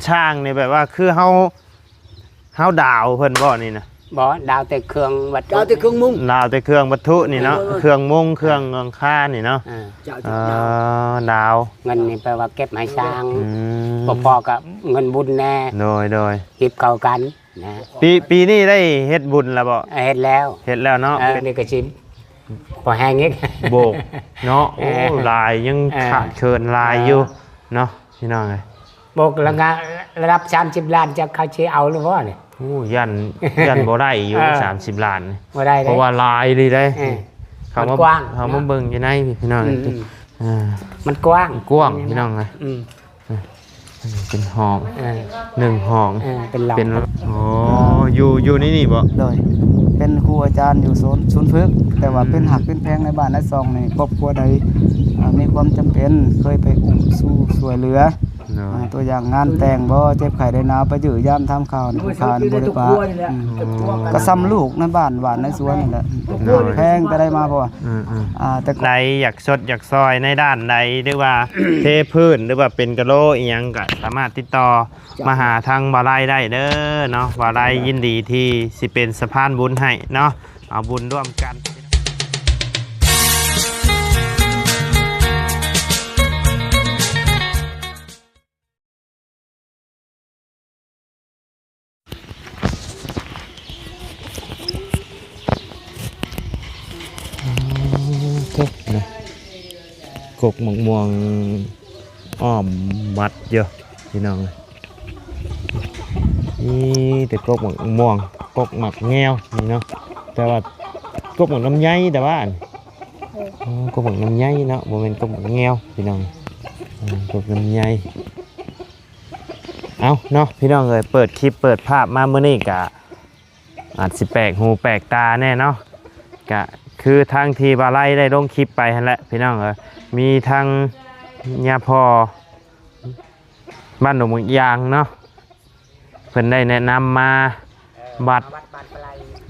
ຊ່າງນີ້ແບບວ່າຄືເຮົາ ເຮົາດາວເພິ່ນບໍ່ນີ້ນະ? ບໍ່ ດາວແຕ່ເຄື່ອງວັດຖຸ ດາວແຕ່ເຄື່ອງມຸງ ດາວແຕ່ເຄື່ອງວັດຖຸນີ້ເນາະ ເອີ ເຄື່ອງມຸງ ເຄື່ອງຫຼັງຄານີ້ເນາະ ເອີ ເຈົ້າ ເອີ ເຈົ້າ ດາວ ເງິນນີ້ແປວ່າເກັບໃຫ້ຊ່າງ ອືມ ບໍ່ພໍກໍເງິນບຸນແດ່ ໂດຍ ໂດຍ ຮີບເຂົ້າກັນນະ ປີ ປີນີ້ໄດ້ເຮັດບຸນແລ້ວບໍ່? ເຮັດແລ້ວ ເຮັດແລ້ວເນາະ ເອີ ເປັນ ນີ້ກໍຊິພໍແຮງອີກ ໂບກເນາະ ໂອ້ ເອີ ຫຼາຍ ຍັງ ເອີ ຂາດເຂີນຫຼາຍຢູ່ ເອີ ເນາະ ພີ່ນ້ອງເອີຍ ໂບກລະກະລະດັບສາມສິບລ້ານ ຈັກເຂົາຊິເອົາຫຼືບໍ່ນີ້? ໂອ້ ຢ້ານ ຢ້ານບໍ່ໄດ້ຢູ່ ເອີ ສາມສິບລ້ານນີ້ ບໍ່ໄດ້ເດ້ ເພາະວ່າຫຼາຍອີ່ຫຼີເດ້ ເອີ ເຂົາມາ ມັນກວ້າງ ເຂົາມາເບິ່ງຢູ່ໃນ ພີ່ນ້ອງ ອືມ ເອີ ມັນກວ້າງ ກວ້າງ ພີ່ນ້ອງເອີຍ ອືມ ເປັນຫ້ອງ ເອີ ໜຶ່ງຫ້ອງ ເອີ ເປັນລາວ ເປັນ ອໍ ຢູ່ ຢູ່ໃນນີ້ບໍ່? ໂດຍ ເປັນຄູອາຈານຢູ່ສູນ ສູນຝຶກ ແຕ່ວ່າ ອືມ ເປັນຮັກເປັນແພງໃນບ້ານໃນຊ່ອງນີ້ ຄອບຄົວໃດ ເອີ ມີຄວາມຈຳເປັນ ເຄີຍໄປອຸ້ມຊູຊ່ວຍເຫຼືອ ໂດຍ ອາ ຕົວຢ່າງງານແຕ່ງບໍ່ ເຈັບໄຂ້ໄດ້ໜາວ ໄປເຢ້ຍຢາມຖາມຂ່າວນີ້ ຜູ້ຂ້ານີ້ບໍ່ໄດ້ປະ ອືມ ກໍສ່ຳລູກໃນບ້ານ ບ້ານໃນສວນນີ້ແຫຼະ ໂດຍ ແພງແຕ່ໃດມາ ເພາະວ່າ ອືມໆ ອາ ແຕ່ ໃດຢາກຊົດຢາກຊ່ອຍໃນດ້ານໃດ ຫຼືວ່າເທພື້ນ ຫຼືວ່າເປັນກະໂລອີ່ຫຍັງ ກໍສາມາດຕິດຕໍ່ ມາຫາທາງບ່າວໄລໄດ້ເດີເນາະ ບ່າວໄລຍິນດີທີ່ຊິເປັນສະພານບຸນໃຫ້ເນາະ ເອົາບຸນຮ່ວມກັນ ກົກໝາກມ່ວງອ້ອມວັດຢູ່ ພີ່ນ້ອງເອີຍ ມີແຕ່ກົກໝາກມ່ວງ ກົກໝາກແງວນີ້ເນາະ ແຕ່ວ່າກົກໝາກລຳໄຍ ແຕ່ວ່າ ເອີ ອໍ ກົກໝາກລຳໄຍເນາະ ບໍ່ແມ່ນກົກໝາກແງວ ພີ່ນ້ອງ ເອີ ກົກລຳໄຍ ເອົ້າເນາະ ພີ່ນ້ອງເອີຍ ເປີດຄລິບເປີດພາບມາມື້ນີ້ກະ ອາດຊິແປກຫູແປກຕາແດ່ເນາະ ກະຄືທາງທີ່ບ່າວໄລໄດ້ລົງຄລິບໄປຫັ້ນແຫຼະ ພີ່ນ້ອງເອີຍ ມີທັງຍາພໍ່ບ້ານດົງໝາກຢາງເນາະ ເພິ່ນໄດ້ແນະນຳມາວັດ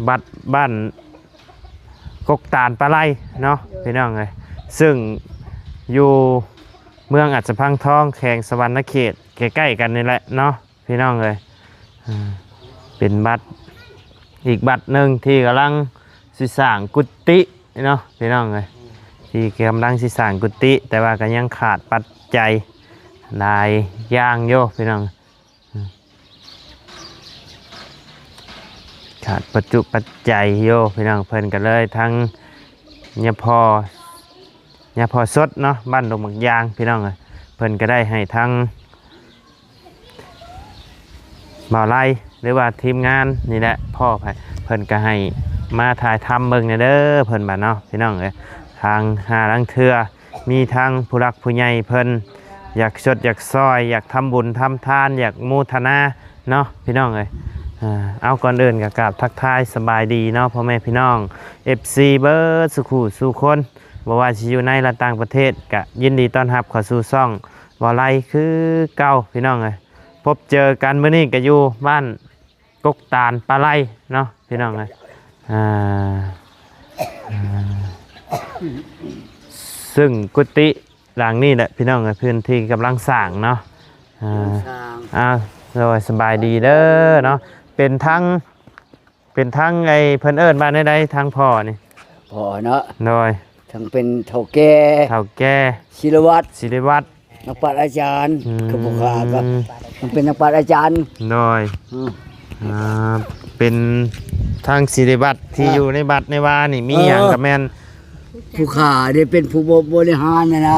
ວັດບ້ານກົກຕານປາໄລເນາະ ພີ່ນ້ອງເອີຍ ເຊິ່ງຢູ່ເມືອງອາດສະພັງທອງ ແຂວງສະຫວັນນະເຂດ ໃກ້ໆກັນນີ້ແຫຼະເນາະ ພີ່ນ້ອງເອີຍ ເປັນວັດ ອີກວັດໜຶ່ງທີ່ກຳລັງຊິສ້າງກຸຕິເນາະ ພີ່ນ້ອງເອີຍ ທີ່ກຳລັງຊິສ້າງກຸຕິ ແຕ່ວ່າກໍຍັງຂາດປັດໄຈຫຼາຍຢ່າງຢູ່ ພີ່ນ້ອງ ຂາດປັດຈຸປັດໄຈຢູ່ ພີ່ນ້ອງ ເພິ່ນກໍເລີຍ ທາງຍາພໍ່ ຍາພໍ່ສົດເນາະ ບ້ານດົງໝາກຢາງ ພີ່ນ້ອງເອີຍ ເພິ່ນກໍໄດ້ໃຫ້ທາງ ບ່າວໄລ ຫຼືວ່າທີມງານນີ້ແຫຼະ ພໍ່ໃຜ ເພິ່ນກໍໃຫ້ມາຖ່າຍທຳເບິ່ງແດ່ເດີ ເພິ່ນວ່າເນາະ ພີ່ນ້ອງເອີຍ ທາງ ຫາລາງເທື່ອ ມີທັງຜູ້ຫຼັກຜູ້ໃຫຍ່ເພິ່ນ ຢາກຊົດຢາກຊ່ອຍ ຢາກທຳບຸນທຳທານ ຢາກໂມທະນາເນາະ ພີ່ນ້ອງເອີຍ ເອົາ ກ່ອນອື່ນກໍກາບທັກທາຍສະບາຍດີເນາະ ພໍ່ແມ່ພີ່ນ້ອງ ເອັຟຊີ ເບິດສູ່ຄູ່ສູ່ຄົນ ບໍ່ວ່າຊິຢູ່ໃນ ແລະ ຕ່າງປະເທດ ກະຍິນດີຕ້ອນຮັບເຂົ້າສູ່ຊ່ອງ ບ່າວໄລຄືເກົ່າ ພີ່ນ້ອງເອີຍ ພົບເຈີກັນມື້ນີ້ກໍຢູ່ບ້ານກົກຕານປາໄລເນາະ ພີ່ນ້ອງເອີຍ ອ່າ ເຊິ່ງກຸຕິຫຼັງນີ້ແຫຼະ ພີ່ນ້ອງເອີຍ ເພິ່ນທີ່ກຳລັງສ້າງເນາະ ອ່າ ກຳລັງສ້າງ ອ່າ ໂດຍ ສະບາຍດີເດີເນາະ ເປັນທັງ ເປັນທັງໄອ້ ເພິ່ນເອີ້ນວ່າແນວໃດ ທາງພໍ່ນີ້? ພໍ່ເນາະ ໂດຍ ທັງເປັນເຖົ້າແກ່ ເຖົ້າແກ່ ສິລິວັດ ສິລິວັດ ນັກປາດອາຈານ ອືມ ຄືຜູ້ຂ້າກໍ ມັນເປັນນັກປາດອາຈານ ໂດຍ ອືມ ອ່າ ເປັນທັງສິລິວັດທີ່ ເອີ ຢູ່ໃນວັດໃນວານີ້ ມີຫຍັງ ເອີ ກໍແມ່ນ ຜູ້ຂ້ານີ້ເປັນຜູ້ບໍ ບໍລິຫານນະ ອໍ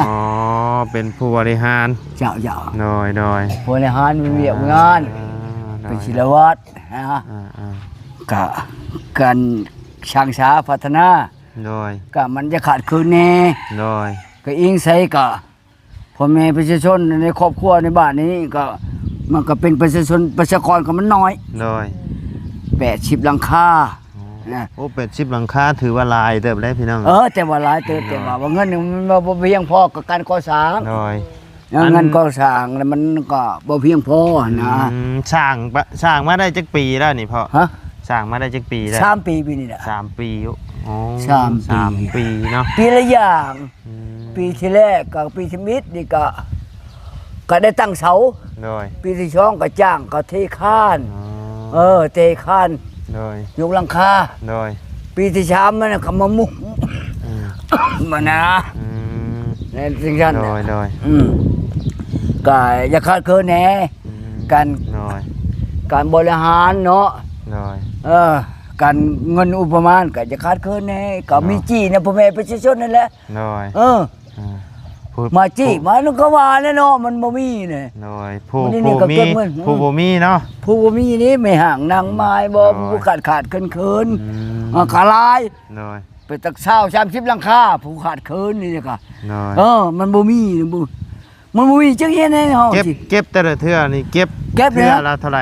ເປັນຜູ້ບໍລິຫານ ເຈົ້າ ເຈົ້າ ໂດຍ ໂດຍ ບໍລິຫານວຽກງານ ອ່າ ໂດຍ ເປັນສິລະວັດນະ ອ່າໆ ກະ ການສ້າງສາພັດທະນາ ໂດຍ ກະມັນຈະຂາດເຂີນແດ່ ໂດຍ ກະອີງໃສ່ກະ ພໍ່ແມ່ປະຊາຊົນໃນຄອບຄົວໃນບ້ານນີ້ກໍ ມັນກໍເປັນປະຊາຊົນ ປະຊາກອນກໍມັນໜ້ອຍ ໂດຍ ແປດສິບຫຼັງຄາ ອໍ ນະ ໂອ້ ແປດສິບຫຼັງຄາ ຖືວ່າຫຼາຍເຕີບເດ້ພີ່ນ້ອງ ເອີ ແຕ່ວ່າຫຼາຍເຕີບ ໂດຍ ແຕ່ວ່າ ວ່າເງິນນີ້ມັນບໍ່ ບໍ່ພຽງພໍກັບການກໍ່ສ້າງ ໂດຍ ເງິນ ອັນ ກໍ່ສ້າງແລ້ວມັນກໍບໍ່ພຽງພໍຫັ້ນນະ ອືມ ສ້າງ ສ້າງມາໄດ້ຈັກປີແລ້ວນີ້ພໍ່? ຮະ? ສ້າງມາໄດ້ຈັກປີແລ້ວ? ສາມປີ ປີນີ້ແຫຼະ ສາມປີ ໂອ້ ສາມປີ ສາມປີເນາະ ປີລະຢ່າງ ອືມ ປີທີແລກກໍ ປີທຳອິດນີ້ກໍ ກ ກໍໄດ້ຕັ້ງເສົາ ໂດຍ ປີທີສອງກໍຈ້າງເຂົາເທຄານ ອໍ ເອີ ເທຄານ ໂດຍ ຍົກຫຼັງຄາ ໂດຍ ປີທີສາມມັນກໍມາມຸງ ອືມ ມານະ ອືມ ແມ່ນຈັ່ງຊັ້ນ ໂດຍ ໂດຍ ອືມ ກໍຢ່າຂາດເຂີນແດ່ ອືມ ການ ໂດຍ ການບໍລິຫານເນາະ ໂດຍ ເອີ ການເງິນງົບປະມານກໍຢ່າຂາດເຂີນແດ່ ກໍມີ ໂດຍ ຈີ້ນຳພໍ່ແມ່ປະຊາຊົນນັ້ນແຫຼະ ໂດຍ ເອີ ອ່າ ມາຈີ້ ມານຳກໍວ່າແຫຼະເນາະ ມັນບໍ່ມີນີ້ ໂດຍ ຜູ້ ຜູ້ມີ ຜູ້ບໍ່ມີເນາະ ຜູ້ບໍ່ມີນີ້ແມ່ຮ້າງນາງໝ້າຍບໍ່ ໂດຍ ຜູ້ຂາດຂາດເຂີນເຂີນ ອືມ ອ່າ ກະຫຼາຍ ໂດຍ ເປັນຕັກຊາວສາມສິບຫຼັງຄາ ຜູ້ຂາດເຂີນນີ້ກະ ໂດຍ ເອີ ມັນບໍ່ມີ ບໍ່ ມັນບໍ່ມີຈັກເຮັດໃຫ້ເຮົາ ເກັບ ເກັບແຕ່ລະເທື່ອນີ້ ເກັບ ເກັບແລ້ວ ເທື່ອລະເທົ່າໃດ?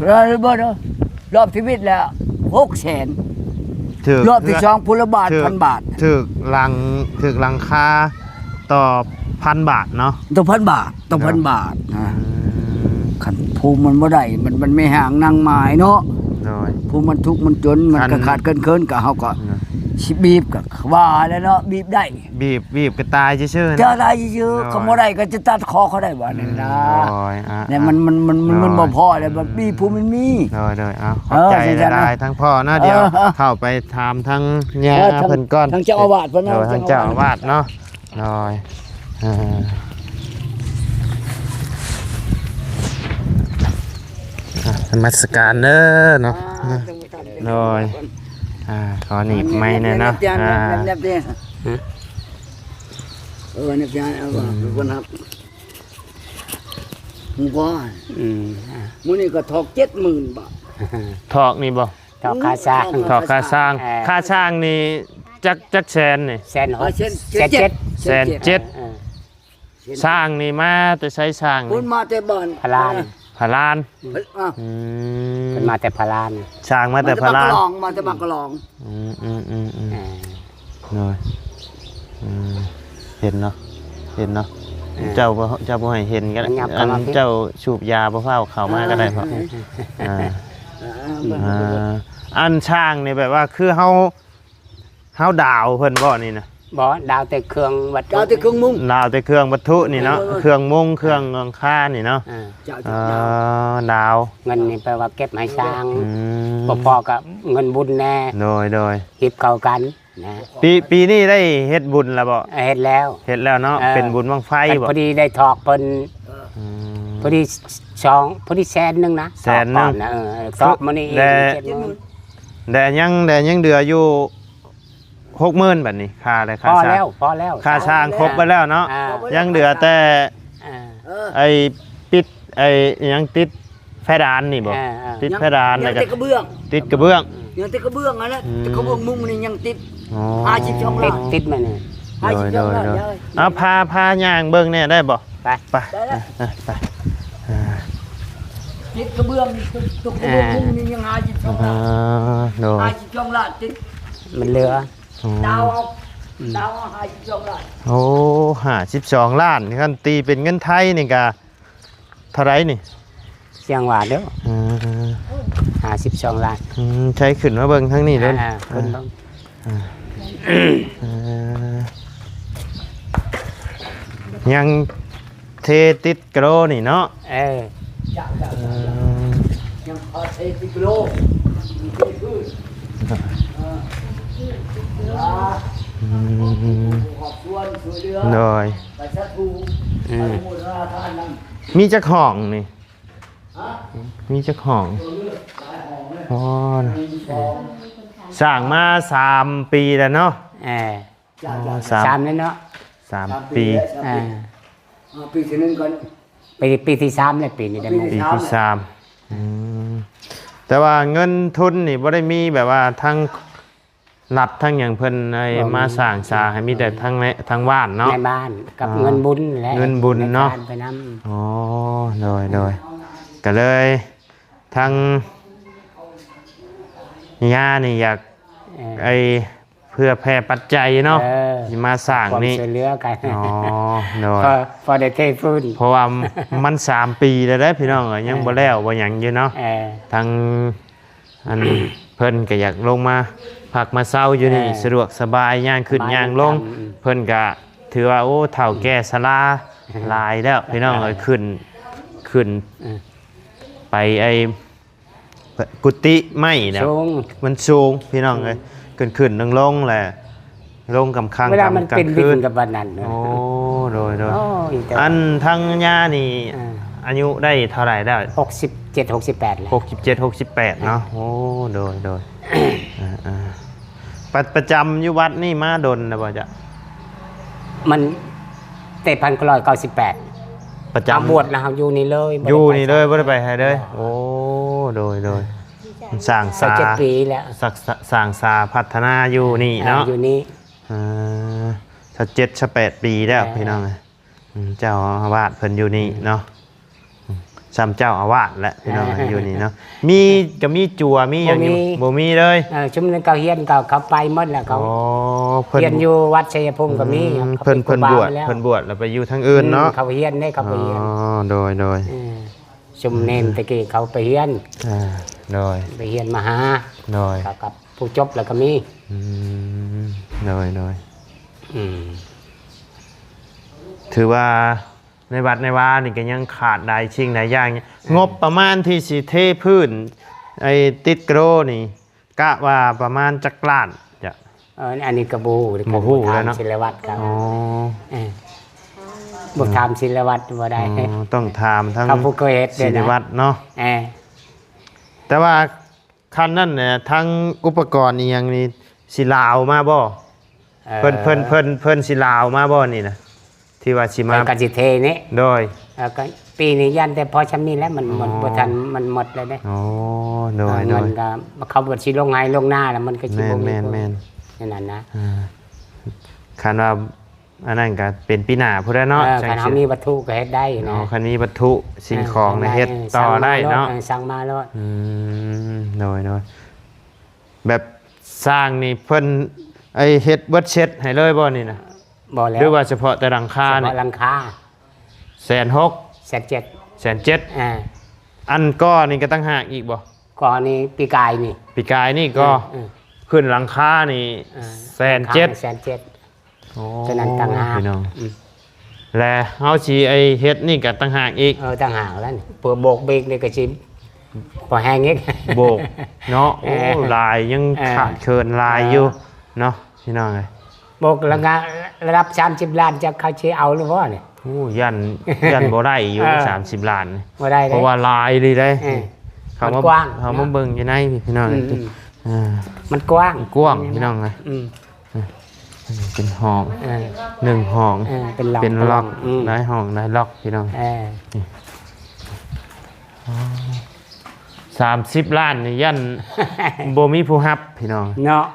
ເອີ ບໍ່ເດີ ລອບຊີວິດແລ້ວ ຫົກແສນ ຖືກ ລອບທີສອງພຸ້ນລະບາດ ຖືກ ພັນບາດ ຖືກຫຼັງ ຖືກຫຼັງຄາຕໍ່ພັນບາດເນາະ ຕໍ່ພັນບາດ ຕໍ່ພັນບາດ ອືມ ນະ ຄັນຜູ້ມັນບໍ່ໄດ້ ມັນ ມັນແມ່ຮ້າງນາງໝ້າຍເນາະ ໂດຍ ຜູ້ມັນທຸກມັນຈົນ ມັນ ຄັນ ກໍຂາດເຂີນໆ ກໍເຮົາກໍ ໂດຍ ຊິບີບ ກໍວ່າແຫຼະເນາະ ບີບໄດ້ ບີບ ບີບກໍຕາຍຊື່ໆ ເຈົ້າ ນະ ຕາຍຊື່ໆ ໂດຍ ເຂົາບໍ່ໄດ້ກໍຈະຕັດຄໍເຂົາໄດ້ວ່ານັ້ນນະ ອືມ ໂດຍ ອ່າ ແຕ່ມັນ ອ່າ ມັນ ມັນ ໂດຍ ມັນບໍ່ພໍແລ້ວ ມັນມີຜູ້ມັນມີ ໂດຍ ໂດຍ ເອົາ ຂອບໃຈ ເອີ ຈັ່ງຊັ້ນນະ ຫຼາຍໆ ທັງພໍ່ເນາະ ເອີ ດຽວເຂົ້າໄປຖາມທາງຍ່າ ເອີ ເພິ່ນກ່ອນ ທາງເຈົ້າອາວາດເພິ່ນເນາະ ໂດຍ ທາງເຈົ້າອາວາດເນາະ ໂດຍ ເອີ ອ່າ ນະມັດສະການເດີເນາະ ອ່າ ໂດຍ ອ່າ ຂໍໜີບໄມແດ່ເນາະ ອ່າ ເອີ ແນບຢານ ເອົາ ອືມ ເປັນຄົນຮັບ ໝູ່ບ້ານ ອືມ ອ່າ ມື້ນີ້ກໍຖອກເຈັດໝື່ນບາດ ຖອກນີ້ບໍ່? ຖອກຄ່າຊ່າງ ຖອກຄ່າຊ່າງ ເອີ ຄ່າຊ່າງນີ້ຈັກ ຈັກແສນນີ້? ແສນຫົກ ອ່າ ແສນ ແສນເຈັດ ແສນເຈັດ ເອີ ເອີ ຊ່າງນີ້ມາແຕ່ໃສ? ຊ່າງນີ້ ເພິ່ນມາແຕ່ບ້ານພະລານ ພະລານ ອືມ ເພິ່ນມາແຕ່ພະລານ ຊ່າງມາແຕ່ພະລານ ມາແຕ່ບາງກະຫຼອງ ມາແຕ່ບາງກະຫຼອງ ອືມ ອືມ ອືມ ອືມ ອ່າ ໂດຍ ອືມ ເຫັນເນາະ ເຫັນເນາະ ອ່າ ເຈົ້າບໍ່ ເຈົ້າບໍ່ໃຫ້ເຫັນກໍໄດ້ ອັນເຈົ້າສູບຢາບໍ່ຟ້າວເຂົ້າມາກໍໄດ້ ເອີ ເພາະ ອ່າ ອ່າ ອ່າ ອັນຊ່າງນີ້ແບບວ່າຄືເຮົາ ເຮົາດາວເພິ່ນບໍ່ນີ້ນະ? ບໍ່ ດາວແຕ່ເຄື່ອງວັດຖຸ ດາວແຕ່ເຄື່ອງມຸງ ດາວແຕ່ເຄື່ອງວັດຖຸນີ້ເນາະ ເອີ ເຄື່ອງມຸງ ເຄື່ອງຫຼັງຄານີ້ເນາະ ເອີ ເຈົ້າ ເອີ ດາວ ເງິນນີ້ແປວ່າເກັບໃຫ້ຊ່າງ ອືມ ບໍ່ພໍກໍເງິນບຸນແດ່ ໂດຍ ໂດຍ ຮີບເຂົ້າກັນນະ ປີ ປີນີ້ໄດ້ເຮັດບຸນແລ້ວບໍ່? ເຮັດແລ້ວ ເຮັດແລ້ວເນາະ ເອີ ເປັນບຸນບັ້ງໄຟບໍ່? ພໍດີໄດ້ຖອກເພິ່ນ ອືມ ພໍດີສອງ ພໍດີແສນໜຶ່ງນະ ແສນໜຶ່ງ ຖອກກ່ອນນະ ເອີ ຖອກມື້ນີ້ອີກ ແຕ່ ເຈັດໝື່ນ ແຕ່ຍັງ ແຕ່ຍັງເຫຼືອຢູ່ ຫົກໝື່ນ ບາດນີ້ຄ່າແລ້ວ ຄ່າຊ່າງ ພໍແລ້ວ ພໍແລ້ວ ຄ່າຊ່າງຄົບໄປແລ້ວເນາະ ອ່າ ຍັງເຫຼືອແຕ່ ອ່າ ເອີ ໄອ້ປິດ ໄອ້ຫຍັງ ຕິດເພດານນີ້ບໍ່? ອ່າ ອ່າ ຕິດເພດານ ຍັງ ແລ້ວກໍ ຍັງແຕ່ກະເບື້ອງ ຕິດກະເບື້ອງ ອືມ ຍັງແຕ່ກະເບື້ອງຫັ້ນແຫຼະ ອືມ ແຕ່ກະເບື້ອງມຸງນີ້ຍັງຕິດ ອໍ ຫ້າສິບສອງລ້ານ ຕິດ ຕິດມານີ້ ໂດຍ ຫ້າສິບສອງລ້ານ ໂດຍ ເອີ ເອົາ ພາ ພາຍ່າງເບິ່ງແດ່ໄດ້ບໍ່? ໄປ ໄປ ໄປ ໄປ ອ່າ ຕິດກະເບື້ອງ ຕົກ ຕົກກະເບື້ອງ ອ່າ ມຸງນີ້ຍັງຫ້າສິບສອງລ້ານ ອ່າ ໂດຍ ຫ້າສິບສອງລ້ານຕິດ ມັນເຫຼືອ ອໍ ດາວເອົາ ອືມ ດາວເອົາຫ້າສິບສອງລ້ານ ໂອ້ ຫ້າສິບສອງລ້ານ ຄັນຕີເປັນເງິນໄທນີ້ກະເທົ່າໃດນີ້? ສຽງວ່າເດີ້ ເອີ ຫ້າສິບສອງລ້ານ ອືມ ໃຊ້ຂຶ້ນມາເບິ່ງທາງນີ້ເດີ້ ອ່າ ຂຶ້ນເບິ່ງ ອ່າ ເອີ ຍັງເທຕິດກະໂລນີ້ເນາະ ເອີ ເອີ ຍັງພໍເທຕິດກະໂລ ອືມ ໂດຍ ອືມ ມີຈັກຫ້ອງນີ້? ຮະ? ມີຈັກຫ້ອງ? ໂອ້ ສ້າງມາສາມປີແລ້ວເນາະ? ເອີ ອໍ ສາມ ສາມແລ້ວເນາະ ສາມ ສາມປີ ປີແລ້ວ ສາມປີ ອ່າ ອ່າ ປີທີໜຶ່ງກ່ອນ ປີ ປີທີສາມແລ້ວ ປີນີ້ໄດ້ ປີທີສາມ ປີທີສາມ ອືມ ແຕ່ວ່າເງິນທຶນນີ້ບໍ່ໄດ້ມີແບບວ່າທາງ ລັດທາງຫຍັງເພິ່ນໃຫ້ ບໍ່ມີ ມາສ້າງສາໃຫ້ ມີແຕ່ທາງໃນ ທາງບ້ານເນາະ ໃນບ້ານກັບ ອໍ ເງິນບຸນແຫຼະ ເງິນບຸນເນາະ ໃນທານໄປນຳ ອໍ ໂດຍ ໂດຍ ກໍເລີຍທາງຍ່ານີ້ຢາກ ເອີ ໄອ້ເພື່ອແຜ່ປັດໄຈເນາະ ເອີ ຊິມາສ້າງນີ້ ຄວາມຊ່ວຍເຫຼືອກັນ ອໍ ໂດຍ ພໍ ພໍໄດ້ເທພື້ນ ເພາະວ່າມັນສາມປີແລ້ວເດ້ພີ່ນ້ອງເອີຍ ຍັງ ເອີ ບໍ່ແລ້ວບໍ່ຫຍັງຢູ່ເນາະ ເອີ ທາງ ອັນ ເພິ່ນກໍຢາກລົງມາພັກມາເຊົາຢູ່ນີ້ ເອີ ສະດວກສະບາຍ ຍ່າງຂຶ້ນ ສະບາຍ ຍ່າງລົງ ນຳກັນ ອືມ ເພິ່ນກໍຖືວ່າ ໂອ້ ເຖົ້າແກ່ຊະລາ ຫຼາຍແລ້ວພີ່ນ້ອງເອີຍ ຂຶ້ນ ຂຶ້ນ ເອີ ໄປໄອ້ ກຸຕິໄມ້ນະ ສູງ ມັນສູງພີ່ນ້ອງເອີຍ ຂຶ້ນໆລົງໆແຫຼະ ລົງກາງຄ່ຳ ເວລາມັນ ກາງ ເປັນວິນ ກາງຄືນ ກັບວັນນັ້ນນະ ໂອ້ ໂດຍໆ ໂອ້ຍ ແຕ່ ອັນທາງຍານີ້ ອ່າ ອາຍຸໄດ້ເທົ່າໃດແລ້ວ? ຫົກສິບເຈັດ ຫົກສິບແປດແລ້ວ ຫົກສິບເຈັດ ຫົກສິບແປດເນາະ ອ່າ ໂອ້ ໂດຍໆ ອ່າໆ ປະ ປະຈຳຢູ່ວັດນີ້ມາດົນແລ້ວບໍ່ຈະ? ມັນແຕ່ພັນເກົ້າຮ້ອຍເກົ້າສິບແປດ ປະຈຳ ມາບວດແລ້ວເຮົາຢູ່ນີ້ເລີຍ ຢູ່ນີ້ເລີຍ ບໍ່ໄດ້ໄປໃສເລີຍ ບໍ່ໄດ້ໄປໃສ ໂອ້ ໂດຍໆ ອ່າ ສ້າງສາ ຊາວເຈັດປີແລ້ວ ສ້າງສາ ສ້າງສາພັດທະນາຢູ່ນີ້ເນາະ ອ່າ ຢູ່ນີ້ ອ່າ ຊາວເຈັດ ຊາວແປດປີແລ້ວ ອ່າ ພີ່ນ້ອງ ອືມ ເຈົ້າອາວາດເພິ່ນຢູ່ນີ້ເນາະ ອືມ ອືມ ຊ່ຳເຈົ້າອາວາດແຫຼະພີ່ນ້ອງ ອ່າ ຢູ່ນີ້ເນາະ ມີ ກໍມີຈົວມີຫຍັງຢູ່ ບໍ່ມີ ບໍ່ມີເລີຍ ເອີ ຊຸມນັ້ນເຂົາຮຽນ ເຂົາ ເຂົາໄປໝົດແລ້ວ ເຂົາ ອໍ ເພິ່ນ ຮຽນຢູ່ວັດໄຊຍະພູມກໍມີ ອືມ ເຂົາ ເພິ່ນ ເພິ່ນບວດ ເພິ່ນບວດແລ້ວໄປຢູ່ທາງອື່ນເນາະ ອືມ ເຂົາຮຽນເດ້ ເຂົາໄປຮຽນ ອໍ ໂດຍໆ ເອີ ຊຸມເນນຕະກີ້ເຂົາໄປຮຽນ ອ່າ ໂດຍ ໄປຮຽນມະຫາ ໂດຍ ເຂົາກັບ ຜູ້ຈົບແລ້ວກໍມີ ອືມ ໂດຍໆ ອືມ ຖືວ່າໃນວັດໃນວານີ້ກໍຍັງຂາດຫຼາຍສິ່ງຫຼາຍຢ່າງ ອ່າ ງົບປະມານທີ່ຊິເທພື້ນ ໄອ້ຕິດກະໂດນີ້ ກະວ່າປະມານຈັກລ້ານຈະ? ເອີ ອັນນີ້ກໍບໍ່ຮູ້ ບໍ່ຮູ້ແລ້ວເນາະ ຖາມສິລະວັດເຂົາ ອໍ ເອີ ບໍ່ຖາມສິລະວັດບໍ່ໄດ້ ອໍ ຕ້ອງຖາມທາງ ເຂົາຜູ້ເຄີຍເຮັດ ສິລະວັດເນາະ ເອີ ແຕ່ວ່າ ຄັນນັ້ນນະ ທັງອຸປະກອນອີ່ຫຍັງນີ້ ຊິລາວມາບໍ່? ເອີ ເພິ່ນ ເພິ່ນ ເພິ່ນ ເພິ່ນຊິລາວມາບໍ່ນີ້ນະ? ທີ່ວ່າຊິມາ ເພິ່ນກໍຊິເທນີ້ ໂດຍ ເອີ ກໍປີນີ້ຢ້ານແຕ່ພໍຊ່ຳນີ້ແຫຼະ ມັນໝົດ ອໍ ບໍ່ທັນ ມັນໝົດແລ້ວເດ້ ອໍ ໂດຍ ເອີ ໂດຍ ມັນກໍ ເຂົາກໍຊິລົງໄຮ່ລົງນາແລ້ວ ມັນກໍຊິບໍ່ມີ ແມ່ນໆໆ ແນວນັ້ນນະ ອ່າ ຄັນວ່າ ອັນນັ້ນກໍເປັນປີໜ້າພຸ້ນແຫຼະເນາະ ເອີ ຄັນເຮົາມີວັດຖຸກໍເຮັດໄດ້ນະ ອໍ ຄັນມີວັດຖຸສິ່ງຂອງ ເອີ ເຮັດຕໍ່ໄດ້ເນາະ ເອີ ສັ່ງມາໂລດ ເອີ ສັ່ງມາໂລດ ອືມ ໂດຍໆ ແບບສ້າງນີ້ເພິ່ນ ໄອ້ ເຮັດເບິດເສັດໃຫ້ເລີຍບໍ່ນີ້ນະ? ບໍ່ແລ້ວ ຫຼືວ່າສະເພາະແຕ່ຫຼັງຄານີ້? ສະເພາະຫຼັງຄາ ແສນຫົກ ແສນເຈັດ ແສນເຈັດ ອ່າ ອັນກໍ່ນີ້ກໍຕ່າງຫາກອີກບໍ່? ກໍ່ນີ້ປີກາຍນີ້ ປີກາຍນີ້ກໍ ເອີ ເອີ ຂຶ້ນຫຼັງຄານີ້ ອ່າ ແສນເຈັດ ແສນເຈັດ ໂອ້ ສະນັ້ນຕ່າງຫາກ ພີ່ນ້ອງ ອືມ ແລະເຮົາຊິໄອ້ເຮັດນີ້ກໍຕ່າງຫາກອີກ ເອີ ຕ່າງຫາກແລ້ວນີ້ ເພື່ອໂບກເບກນີ້ກໍຊິພໍແຮງອີກ ໂບກເນາະ ໂອ້ ເອີ ຫຼາຍ ຍັງ ເອີ ຂາດເຂີນຫຼາຍຢູ່ ເອີ ເນາະ ພີ່ນ້ອງເອີຍ ໂບກລະ ລະດັບສາມສິບລ້ານ ຈັກເຂົາຊິເອົາຫຼືບໍ່ນີ້? ໂອ້ ຢ້ານ ຢ້ານບໍ່ໄດ້ຢູ່ ເອີ ສາມສິບລ້ານນີ້ ບໍ່ໄດ້ເດ້ ເພາະວ່າຫຼາຍອີ່ຫຼີເດ້ ເອີ ເຂົາມາ ມັນກວ້າງ ເຂົາມາເບິ່ງຢູ່ໃນພີ່ນ້ອງ ອືມ ເອີ ມັນກວ້າງ ກວ້າງພີ່ນ້ອງເອີຍ ອືມ ເປັນຫ້ອງ ເອີ ໜຶ່ງຫ້ອງ ເອີ ເປັນລັອກ ເປັນລັອກ ອືມ ຫຼາຍຫ້ອງຫຼາຍລັອກພີ່ນ້ອງ ເອີ ສາມສິບລ້ານນີ້ຢ້ານບໍ່ມີຜູ້ຮັບພີ່ນ້ອງ ເນາະ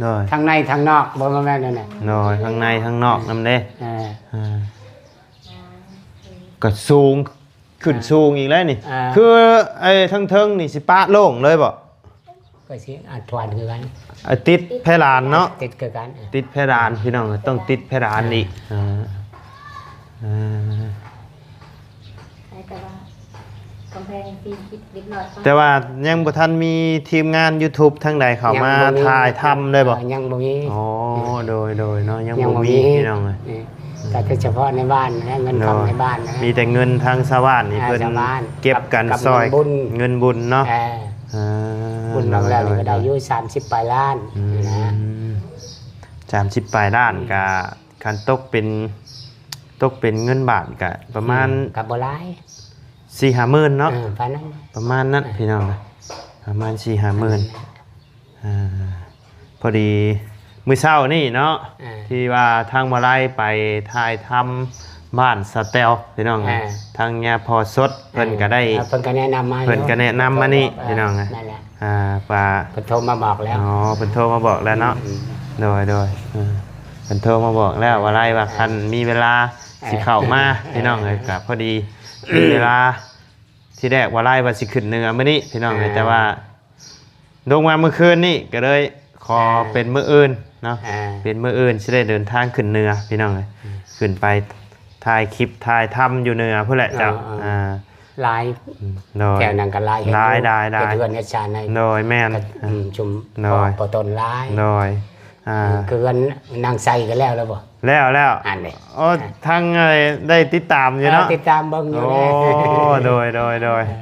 ໂດຍ ທັງໃນທັງນອກ ບໍ່ແມ່ນແນວນັ້ນ ໂດຍ ທັງໃນທັງນອກນຳເດ້ ເອີ ເອີ ກໍສູງ ຂຶ້ນສູງອີກແລ້ວນີ້ ອ່າ ຄືໄອ້ເທິງໆນີ້ຊິປະໂລ່ງເລີຍບໍ່? ກໍຊິອາດຖວນຄືກັນ ອ່າ ຕິດເພດານເນາະ ຕິດຄືກັນ ອ່າ ຕິດເພດານ ພີ່ນ້ອງ ຕ້ອງຕິດເພດານອີກ ອ່າ ອ່າ ແຕ່ວ່າ ກຳແພງທີ່ ແຕ່ວ່າຍັງບໍ່ທັນມີທີມງານຢູທູບທາງໃດເຂົ້າມາຖ່າຍທຳເລີຍບໍ່? ຍັງບໍ່ມີ ອໍ ໂດຍໆເນາະ ຍັງບໍ່ມີພີ່ນ້ອງເອີຍ ກໍແຕ່ສະເພາະໃນບ້ານນະ ເງິນຄຳໃນບ້ານນະ ມີແຕ່ເງິນທາງຊາວບ້ານນີ້ ເອີ ເພິ່ນເກັບກັນຊ່ອຍ ເງິນບຸນເນາະ ເອີ ບຸນບາງແລ້ວນີ້ກໍໄດ້ຢູ່ສາມສິບປາຍລ້ານ ອືມ ນະ ສາມສິບປາຍລ້ານ ກໍຄັນຕົກເປັນ ຕົກເປັນເງິນບາດກໍປະມານ ອືມ ກໍບໍ່ຫຼາຍ ສີ່ຫ້າໝື່ນເນາະ ເອີ ປະມານນັ້ນ ປະມານນັ້ນ ເອີ ພີ່ນ້ອງ ປະມານສີ່ຫ້າໝື່ນ ອ່າ ພໍດີມື້ເຊົ້ານີ້ເນາະ ອ່າ ທີ່ວ່າທາງມາໄລໄປຖ່າຍທຳບ້ານສະແຕວ ພີ່ນ້ອງ ອ່າ ທາງຍາພໍ່ສົດ ເພິ່ນກໍໄດ້ ເອີ ເພິ່ນກໍແນະນຳມາ ເພິ່ນກໍແນະນຳມານີ້ ເອີ ພີ່ນ້ອງ ນັ້ນແຫຼະ ອ່າ ວ່າ ເພິ່ນໂທມາບອກແລ້ວ ອໍ ເພິ່ນໂທມາບອກແລ້ວເນາະ ອືມ ໂດຍໆ ເອີ ເພິ່ນໂທມາບອກແລ້ວວ່າໄລວ່າ ອ່າ ຄັນມີເວລາ ອ່າ ຊິເຂົ້າມາ ອ່າ ພີ່ນ້ອງເອີຍ ກໍພໍດີມີເວລາ ທີແລກວ່າໄລວ່າຊິຂຶ້ນເໜືອມື້ນີ້ ພີ່ນ້ອງເອີຍ ອ່າ ແຕ່ວ່າລົງມາມື້ຄືນນີ້ ກໍເລີຍຂໍ ອ່າ ເປັນມື້ອື່ນເນາະ ອ່າ ເປັນມື້ອື່ນຊິໄດ້ເດີນທາງຂຶ້ນເໜືອ ພີ່ນ້ອງເອີຍ ອືມ ຂຶ້ນໄປຖ່າຍຄລິບຖ່າຍທຳຢູ່ເໜືອພຸ້ນແຫຼະເຈົ້າ ອ່າໆ ອ່າ ຫຼາຍ ອືມ ໂດຍ ແຖວນັ້ນກໍຫຼາຍ ຫຼາຍ ຫຼາຍ ຫຼາຍ ເຮັດເຮືອນເຮັດຊານໃຫ້ ໂດຍ ແມ່ນ ອືມ ຊຸມ ໂດຍ ພໍ່ ພໍ່ຕົນຫຼາຍ ໂດຍ ອ່າ ເອີ ຄືເຮືອນນາງໄຊກໍແລ້ວແລ້ວບໍ່? ແລ້ວ ແລ້ວ ອັນນີ້ ໂອ້ ທາງໄດ້ຕິດຕາມຢູ່ເນາະ ເອີ ຕິດຕາມເບິ່ງຢູ່ ໂອ້ ເດ້ ໂດຍ ໂດຍ ໂດຍ ເອີ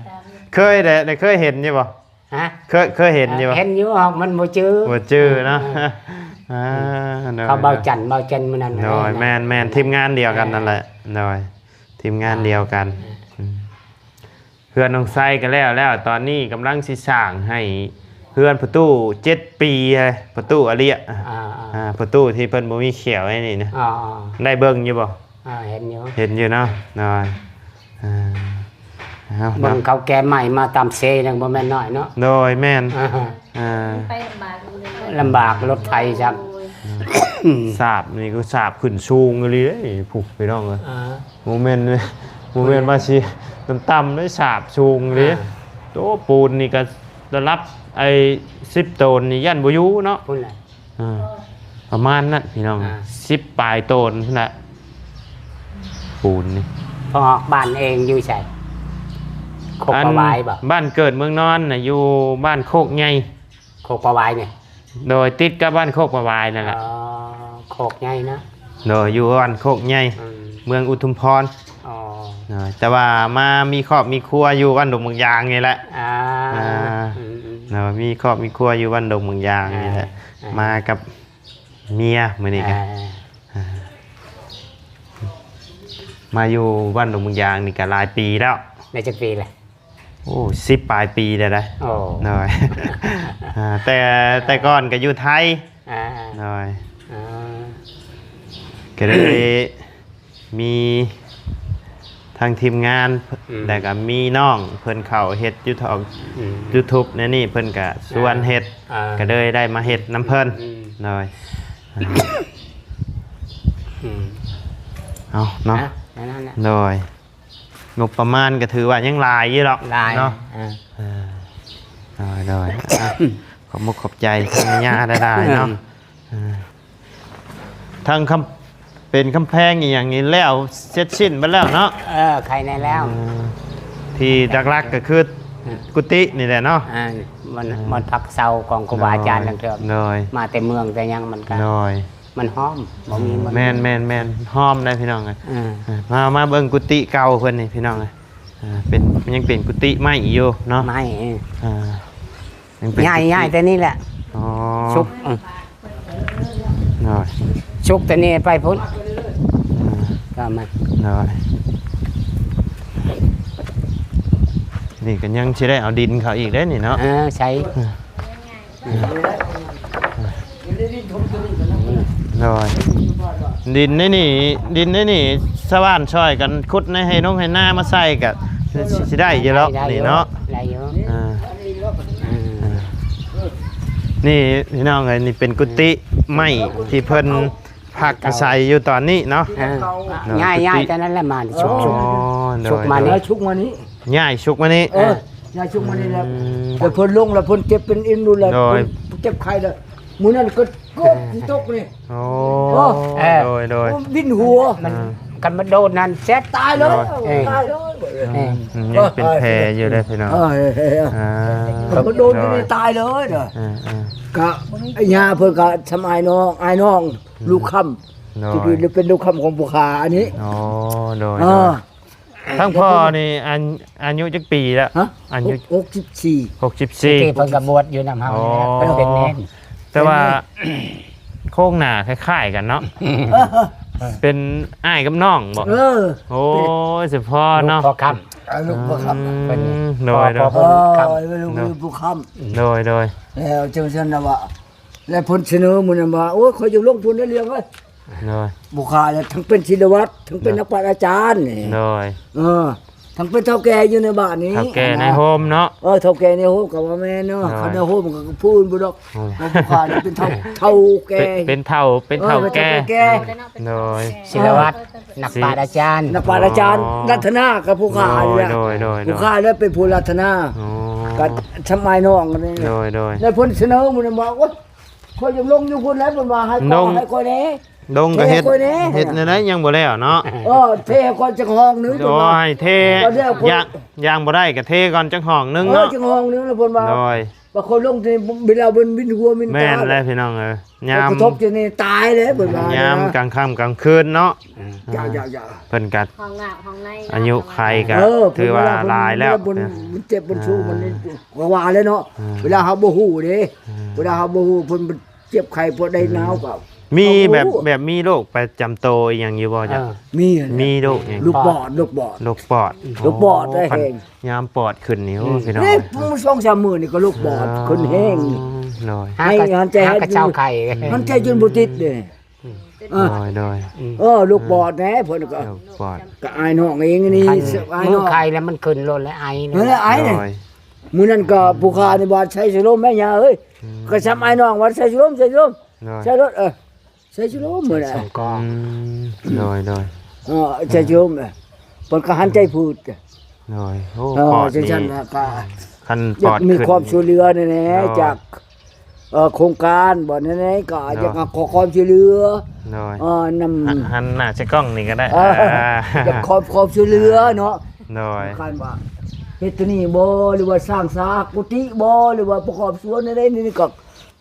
ເຄີຍໄດ້ ໄດ້ເຄີຍເຫັນຢູ່ບໍ່? ຮະ? ເຄີຍ ເຄີຍເຫັນຢູ່ບໍ່? ເອີ ເຫັນຢູ່ ມັນບໍ່ຈື່ ບໍ່ຈື່ເນາະ ເອີ ອ່າ ໂດຍ ເຂົາເບົາຈັນ ເບົາຈັນມື້ນັ້ນ ໂດຍ ແມ່ນ ແມ່ນ ແມ່ນ ທີມງານດຽວກັນນັ້ນແຫຼະ ໂດຍ ທີມງານດຽວກັນ ເອີ ອືມ ເຮືອນນ້ອງໄຊກໍແລ້ວແລ້ວ ຕອນນີ້ກຳລັງຊິສ້າງໃຫ້ເຮືອນພໍ່ຕູ້ເຈັດປີ ພໍ່ຕູ້ອາເລຍ ອ່າໆ ອ່າ ພໍ່ຕູ້ທີ່ເພິ່ນບໍ່ມີແຂ້ວໃນນີ້ນະ ອ່າໆ ໄດ້ເບິ່ງຢູ່ບໍ່? ອ່າ ເຫັນຢູ່ ເຫັນຢູ່ເນາະ ໂດຍ ອ່າ ເອົາ ເບິ່ງເນາະ ເຂົາແກ່ໃໝ່ມາຕາມເຊຍັງບໍ່ແມ່ນນ້ອຍເນາະ ໂດຍ ແມ່ນ ອ່າ ອ່າ ໄປລຳບາກຢູ່ເລີຍ ລຳບາກລົດໄຖຊ້ຳ ໂດຍ ສາບນີ້ກໍສາບຂຶ້ນສູງອີ່ຫຼີເດ້ ຜູ້ ພີ່ນ້ອງເອີຍ ອ່າ ບໍ່ແມ່ນ ບໍ່ແມ່ນວ່າຊິຕ່ຳໆເດ້ ສາບສູງເດ້ ອ່າ ໂຕ ປູນນີ້ກໍລະດັບໄອ້ສິບໂຕນນີ້ຢ້ານບໍ່ຢູ່ເນາະ ພຸ້ນແຫຼະ ອ່າ ປະມານນັ້ນພີ່ນ້ອງ ອ່າ ສິບປາຍໂຕນພຸ້ນແຫຼະ ປູນນີ້ ພໍ່ອອກບ້ານເອງຢູ່ໃສ? ໂຄກປາຫວາຍບໍ່? ອັນ ບ້ານເກີດເມືອງນອນນະ ຢູ່ບ້ານໂຄກໃຫຍ່ ໂຄກປາຫວາຍນີ້ ໂດຍ ຕິດກັບບ້ານໂຄກປາຫວາຍນັ້ນແຫຼະ ອໍ ໂຄກໃຫຍ່ນະ ໂດຍ ຢູ່ບ້ານໂຄກໃຫຍ່ ອືມ ເມືອງອຸທຸມພອນ ອໍ ໂດຍ ແຕ່ວ່າມາມີຄອບມີຄົວຢູ່ບ້ານດົງບາງຢາງນີ້ແຫຼະ ອ່າ ອ່າ ອືມໆ ໂດຍ ມີຄອບມີຄົວຢູ່ບ້ານດົງບາງຢາງນີ້ແຫຼະ ອ່າ ມາກັບເມຍມື້ນີ້ກະ ອ່າ ອ່າ ມາຢູ່ບ້ານດົງບາງຢາງນີ້ກະຫຼາຍປີແລ້ວ ໄດ້ຈັກປີແລ້ວ? ໂອ້ ສິບປາຍປີແລ້ວໄດ໋ ໂອ້ ໂດຍ ອ່າ ແຕ່ ແຕ່ກ່ອນກໍຢູ່ໄທ ອ່າ ໂດຍ ອ່າ ກໍເລີຍມີທາງທີມງານ ອືມ ແລ້ວກໍມີນ້ອງເພິ່ນເຂົ້າເຮັດຢູທູບ ອືມ ຢູທູບແນວນີ້ ເພິ່ນກໍຊວນເຮັດ ອ່າ ກໍເລີຍໄດ້ມາເຮັດນຳເພິ່ນ ອືມ ໂດຍ ອືມ ເອົາເນາະ ອ່ະ ນັ້ນແຫຼະ ໂດຍ ງົບປະມານກໍຖືວ່າຍັງຫຼາຍຢູ່ດອກ ຫຼາຍເນາະ ເອີ ເອີ ໂດຍ ໂດຍ ອ່ະ ຂອບມຸກຂອບໃຈທາງຍາຫຼາຍໆເນາະ ເອີ ເອີ ທາງກຳ ເປັນກຳແພງອີ່ຫຍັງນີ້ແລ້ວເສັດສິ້ນເບິດແລ້ວເນາະ ເອີ ໄຂແນ່ແລ້ວ ເອີ ທີ່ຫຼັກໆກໍຄື ເອີ ກຸຕິນີ້ແຫຼະເນາະ ອ່າ ບ່ອນ ເອີ ບ່ອນພັກເຊົາຂອງຄູບາອາຈານ ໂດຍ ລາງເທື່ອ ໂດຍ ມາແຕ່ເມືອງແຕ່ຫຍັງມັນກໍ ໂດຍ ມັນຫ້ອມ ບໍ່ມີ ແມ່ນໆໆ ຫ້ອມໄດ໋ພີ່ນ້ອງເອີຍ ເອີ ເອີ ມາ ມາເບິ່ງກຸຕິເກົ່າເພິ່ນນີ້ພີ່ນ້ອງເອີຍ ອ່າ ເປັນ ຍັງເປັນກຸຕິໄມ້ຢູ່ເນາະ ໄມ້ ເອີ ອ່າ ຍັງເປັນ ຍ້າຍ ຍ້າຍແຕ່ນີ້ແຫຼະ ອໍ ຊຸກ ເອີ ໂດຍ ຊຸກແຕ່ນີ້ໄປພຸ້ນ ອ່າ ກໍມາ ໂດຍ ນີ້ກໍຍັງຊິໄດ້ເອົາດິນເຂົາອີກເດ້ນີ້ເນາະ ເອີ ໃຊ່ ໂດຍ ດິນໃນນີ້ ດິນໃນນີ້ຊາວບ້ານຊ່ອຍກັນຂຸດໃນໄຮ່ນົງໄຮ່ນາມາໃສ່ກະ ຊິ ຊິໄດ້ຢູ່ດອກ ໄດ້ ໄດ້ຢູ່ ນີ້ເນາະ ໄດ້ຢູ່ ອ່າ ອືມ ອ່າ ນີ້ພີ່ນ້ອງເອີຍ ນີ້ເປັນກຸຕິໄມ້ທີ່ເພິ່ນພັກອາໄສຢູ່ຕອນນີ້ເນາະ ອ່າ ເນາະ ຍ້າຍ ຍ້າຍ ແຕ່ນັ້ນແຫຼະມາ ຊຸກ ຊຸກ ອໍ ໂດຍ ຊຸກມານີ້ ໂດຍ ຊຸກມານີ້ ຍ້າຍຊຸກມານີ້ ເອີ ຍ້າຍຊຸກມານີ້ແລ້ວ ອືມ ແລ້ວເພິ່ນລົງແລ້ວເພິ່ນເຈັບເປັນອີ່ໜູແລ້ວ ໂດຍ ເພິ່ນເຈັບໄຂ້ແລ້ວ ມື້ນັ້ນກໍເກືອບຊິຕົກນີ້ ໂອ້ ເອີ ໂດຍ ໂດຍ ໂອ້ ວິນຫົວ ມັນ ອ່າ ຄັນມັນໂດນນັ້ນແຊດຕາຍເລີຍ ໂດຍ ເອີ ຕາຍເລີຍ ອືມ ເອີ ອືມ ຍັງເປັນແຜຢູ່ເດ້ພີ່ນ້ອງ ເອີ ອ່າ ຄັນມັນໂດນຢູ່ນີ້ຕາຍເລີຍເດີ ອ່າໆ ກະຍາເພິ່ນກະສຳອ້າຍນ້ອງ ອ້າຍນ້ອງ ອືມ ລູກຄຳ ໂດຍ ທີ່ເປັນລູກຄຳຂອງຜູ້ຂ້າອັນນີ້ ອໍ ໂດຍ ອ່າ ໂດຍ ທາງພໍ່ນີ້ອາ ອາຍຸຈັກປີແລ້ວ? ຮະ? ອາຍຸ ຫົກ ຫົກສິບສີ່ ຫົກສິບສີ່ ທີ່ເພິ່ນກໍບວດຢູ່ນຳເຮົານີ້ແຫຼະ ອໍ ເພິ່ນເປັນເນນ ແຕ່ວ່າ ເປັນເນນ ໂຄງໜ້າຄ້າຍໆກັນເນາະ ເປັນອ້າຍກັບນ້ອງບໍ? ເອີ ໂອ້ຍ ສະເພາະເນາະ ລູກພໍ່ຄຳ ເອີ ລູກພໍ່ຄຳ ອືມ ເພິ່ນນີ້ ໂດຍ ພໍ່ ໂດຍ ພໍ່ເພິ່ນຄຳ ເອີ ລູກ ເນາະ ລູກພໍ່ຄຳ ໂດຍ ໂດຍ ແລ້ວຈັ່ງຊັ້ນນະວ່າ ແລ້ວເພິ່ນສະເໜີມື້ນັ້ນວ່າ ໂອ້ຍ ຂ້ອຍຢາກລົງພຸ້ນເດີຫຼຽງເອີຍ ໂດຍ ບໍ່ຄ່າແລ້ວ ທັງເປັນສິລະວັດ ທັງເປັນ ໂດຍ ນັກປາດອາຈານນີ້ ໂດຍ ເອີ ທັງເປັນເຖົ້າແກ່ຢູ່ໃນບ້ານນີ້ ເຖົ້າແກ່ໃນໂຮມເນາະ ເອີ ເຖົ້າແກ່ໃນໂຮມກໍວ່າແມ່ນເນາະ ໂດຍ ຄັນໃນໂຮມກໍຄືຜູ້ອື່ນບໍ່ດອກ ໂອ້ຍ ເພາະຜູ້ຂ້ານີ້ເປັນເຖົ້າ ເຖົ້າແກ່ ເປັນ ເປັນເຖົ້າແກ່ ເອີ ເປັນເຖົ້າແກ່ ໂດຍ ສິລະວັດ ນັກປາດອາຈານ ນັກປາດອາຈານ ອໍ ລັດທະນາກັບຜູ້ຂ້ານີ້ແຫຼະ ໂດຍ ໂດຍ ໂດຍ ຜູ້ຂ້າແລ້ວເປັນຜູ້ລັດທະນາ ອໍ ກັບສຳອ້າຍນ້ອງນີ້ ໂດຍ ໂດຍ ແລ້ວເພິ່ນສະເໜີມື້ນັ້ນວ່າ ໂອ້ຍ ຂ້ອຍຢາກລົງຢູ່ພຸ້ນແຫຼະ ເພິ່ນວ່າໃຫ້ ລົງ ໃຫ້ຂ້ອຍແດ່ ລົງກໍເຮັດ ເທໃຫ້ຂ້ອຍແດ່ ເຮັດແນວໃດຍັງບໍ່ແລ້ວເນາະ ເອີ ເທໃຫ້ຂ້ອຍຈັກຫ້ອງໜຶ່ງ ໂດຍ ເທ ຢາກ ຍ່າງບໍ່ໄດ້ກໍເທກ່ອນຈັກຫ້ອງໜຶ່ງເນາະ ເອີ ຈັກຫ້ອງໜຶ່ງແລ້ວເພິ່ນວ່າ ໂດຍ ເຂົາລົງທີ່ເວລາເພິ່ນວິນຫົວວິນຕາ ແມ່ນແຫຼະພີ່ນ້ອງເອີຍ. ຍາມ ກະທົບທີ່ນີ້ຕາຍແລ້ວເພິ່ນວ່າ ຍາມກາງຄ່ຳກາງຄືນເນາະ. ເອີ ເຈົ້າໆໆ ເພິ່ນກະ ຫ້ອງນ້ຳ ຫ້ອງໃນ ອາຍຸໄຂກະ ເອີ ຖືວ່າຫຼາຍແລ້ວ ເພິ່ນເຈັບເພິ່ນສູງ ມັນກະວ່າແລ້ວເນາະ. ເອີ ເວລາເຮົາບໍ່ຮູ້ເດ້ ເອີ ເວລາເຮົາບໍ່ຮູ້ ເພິ່ນເຈັບໄຂ້ ພວກໃດໜາວກະ ມີແບບ ເຮົາບໍ່ຮູ້ ແບບມີໂລກປະຈຳໂຕອີ່ຫຍັງຢູ່ບໍ່? ເອີ ເຈົ້າ ມີ ມີໂລກຫຍັງ? ລູກປອດ ລູກປອດ ລູກປອດ ລູກປອດ ໂອ້ ແຮງ ຍາມປອດຂຶ້ນນີ້ ໂອ້ ອືມ ພີ່ນ້ອງ ນີ້ສອງສາມມື້ນີ້ກໍລູກປອດ ອໍ ຂຶ້ນແຮງ. ໂດຍ ຫາຍ ຫາຍໃຈ ຫາກະເຊົາໄຂ້ ຫາຍໃຈຈົນບໍ່ຕິດເດ້. ອືມ ໂດຍ ໂດຍ ອືມ ເອີ ລູກປອດແດ່ ເພິ່ນກໍ ລູກປອດ ກໍອ້າຍນ້ອງເອງນີ້ ອ້າຍນ້ອງ ມື້ໄຂ້ແລ້ວມັນຂຶ້ນໂລດແລ້ວ ໄອໂລດ ເອີ ໄອເດ້. ໂດຍ ມື້ນັ້ນກໍຜູ້ຂ້ານີ້ວ່າ ໃສ່ສະໂລມແມ່ຍ່າເອີຍ ອືມ ກໍຊ້ຳອ້າຍນ້ອງວ່າ ໃສ່ສະໂລມ ໃສ່ສະໂລມ ໂດຍ ໃສ່ໂລດ ເອີ ໃສ່ຊຸໂລມ ໃສ່ ມື້ນັ້ນ ສອງກອງ ອືມ ໂດຍ ໂດຍ ເອີ ໃສ່ຊຸໂລມ ເອີ ເພິ່ນກໍຫັນໃຈຜືດ ໂດຍ ໂອ້ ເອີ ປອດ ຈັ່ງຊັ້ນ ນີ້ ລະກະ ຄັນປອດ ຢາກມີ ຂຶ້ນ ຄວາມຊ່ວຍເຫຼືອແດ່ໆ ໂດຍ ຈາກ ເອີ ໂຄງການ ບໍ່ແນວໃດກໍ ໂດຍ ຢາກຂໍຄວາມຊ່ວຍເຫຼືອ ໂດຍ ເອີ ນຳ ຫັນ ຫັນໜ້າໃສ່ກ້ອງນີ້ກໍໄດ້ ເອີ ອ່າ ຢາກຂໍຄວາມຊ່ວຍເຫຼືອ ອ່າ ເນາະ ໂດຍ ຄັນວ່າເຮັດໂຕນີ້ບໍ່ ຫຼືວ່າສ້າງສາກຸຕິບໍ່ ຫຼືວ່າປະກອບສວນໃດໆ ນີ້ກໍ